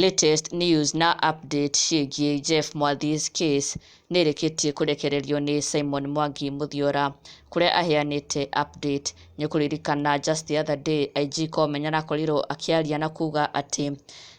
Latest news na update ciĩgiĩ Jeff Mwathi's case nĩ ĩrĩkĩtie kũrekererio nĩ Simon Mwangi Muthiora kũrĩa aheanĩte update. Nĩ ũkũririkana just the other day IG Koome nĩ arakorirwo akĩaria na kuga atĩ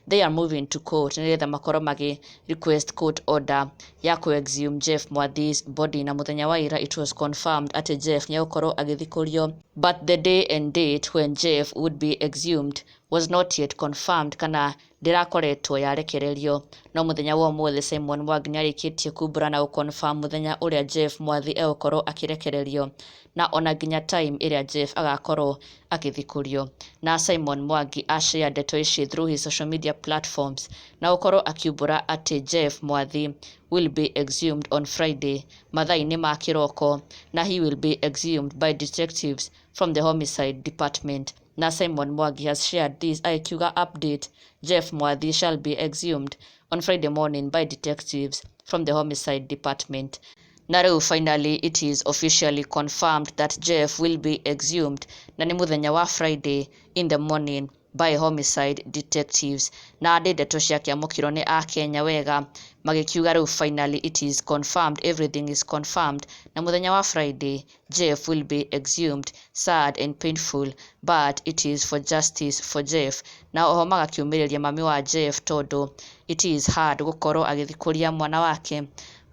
they are moving to court nĩgetha makorwo magĩ request court order ya kũ exhume Jeff Mwathi's body. Na mũthenya wa ira it was confirmed atĩ Jeff nĩ egũkorwo agĩthikũrio, but the day and date when Jeff would be exhumed was not yet confirmed kana ndĩrakoretwo yarekererio. No mũthenya wa ũmũthĩ Simon Mwangi nĩ arĩkĩtie kumbũra na gũconfirm mũthenya ũrĩa Jeff Mwathi egũkorwo akĩrekererio na ona nginya time ĩrĩa Jeff agakorwo agĩthikũrio. Na Simon Mwangi ashare ndeto ici through his social media platforms na gũkorwo akiumbũra atĩ Jeff Mwathi will be exhumed on Friday mathaa-inĩ ma kĩroko, na he will be exhumed by detectives from the homicide department. Na Simon Mwangi has shared this agĩkiuga, "Update: Jeff Mwathi shall be exhumed on Friday morning by detectives from the homicide department." Na rĩu finally it is officially confirmed that Jeff will be exhumed na nĩ mũthenya wa Friday in the morning by homicide detectives. Na ndĩ ndeto ciakĩamũkĩrwo nĩ akenya wega magĩkiuga rĩu finally it is confirmed, everything is confirmed, na mũthenya wa Friday Jeff will be exhumed. Sad and painful, but it is for justice for Jeff. Na oho magakiumĩrĩria mami wa Jeff tondũ it is hard gũkorwo agĩthikũria mwana wake,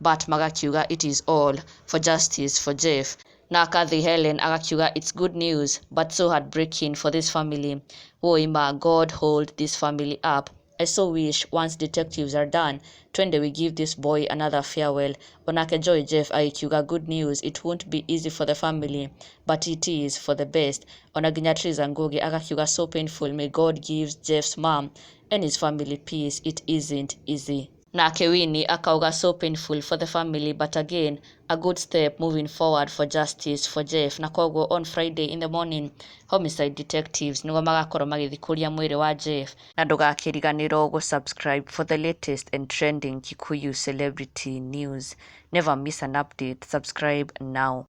but magakiuga it is all for justice for Jeff. Na Kathy Helen agakiuga, "It's good news but so heartbreaking for this family. Woima, God hold this family up. I so wish once detectives are done, twende we give this boy another farewell." Onake Joy Jeff agĩkiuga, "Good news. It won't be easy for the family, but it is for the best." Ona nginya Triza Ngugi agakiuga, "So painful. May God gives Jeff's mom and his family peace. It isn't easy." Nake Winnie akauga, "So painful for the family, but again a good step moving forward for justice for Jeff." Na koguo on Friday in the morning homicide detectives nĩguo magakorwo magĩthikũria mwĩrĩ wa Jeff. Na ndũgakĩriganĩrwo gũ-subscribe for the latest and trending Kikuyu celebrity news. Never miss an update. Subscribe now.